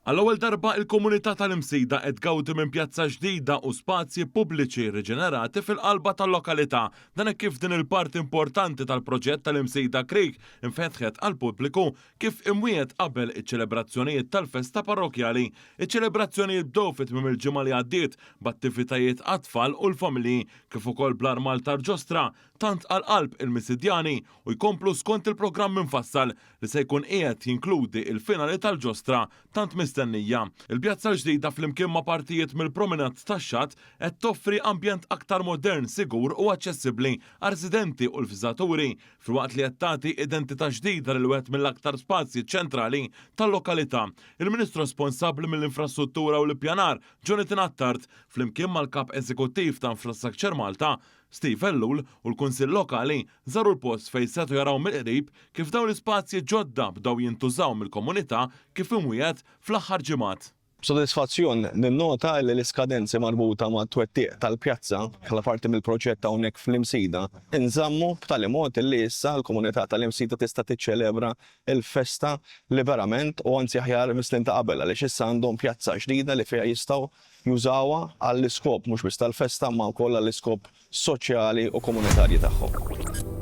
Għall-ewwel darba il-komunità tal-Imsida qed tgawdi minn pjazza ġdida u spazji pubbliċi riġenerati fil-qalba tal-lokalità. Dan hekk kif din il-parti importanti tal-proġett tal-Imsida Creek infetħet għall-pubbliku kif imwiegħed qabel iċ-ċelebrazzjonijiet tal-festa parrokkjali. Iċ-ċelebrazzjonijiet bdew fi tmiem il-ġimgħa li għaddiet b'attivitajiet għat-tfal u l-familji kif ukoll bl-armal tal-ġostra tant għal qalb il-Misidjani u jkomplu skont il-programm imfassal li se jkun qiegħed jinkludi l-finali tal-ġostra tant mistennija. Il-pjazza l-ġdida flimkien ma' partijiet mill-promenade tax-xatt qed toffri ambjent aktar modern, sigur u aċċessibbli għar-residenti u l-viżitaturi, filwaqt li qed tagħti identità ġdida lil wieħed mill-aktar spazji ċentrali tal-lokalità. Il-Ministru responsabbli mill-Infrastruttura u l-Ippjanar, Jonathan Attard, flimkien mal-Kap Eżekuttiv ta' Infrastructure Malta, Steve Ellul u l-Kunsill Lokali żaru l-post fejn setgħu jaraw mill-qrib kif dawn l-ispazji ġodda bdew jintużaw mill-komunità kif imwiegħed fl-aħħar ġimgħat. B'sodisfazzjon ninnota li l-iskadenzi marbuta mat-twettiq tal-pjazza bħala parti mill-proġett hawnhekk fl-Imsida nżammu b'tali mod li issa l-komunità tal-Imsida tista' tiċċelebra l-festa liberament u anzi aħjar mis-snin ta' qabel għaliex issa għandhom pjazza ġdida li fiha jistgħu jużawha għall-iskop mhux biss tal-festa imma wkoll għall-iskop soċjali u komunitarji tagħhom.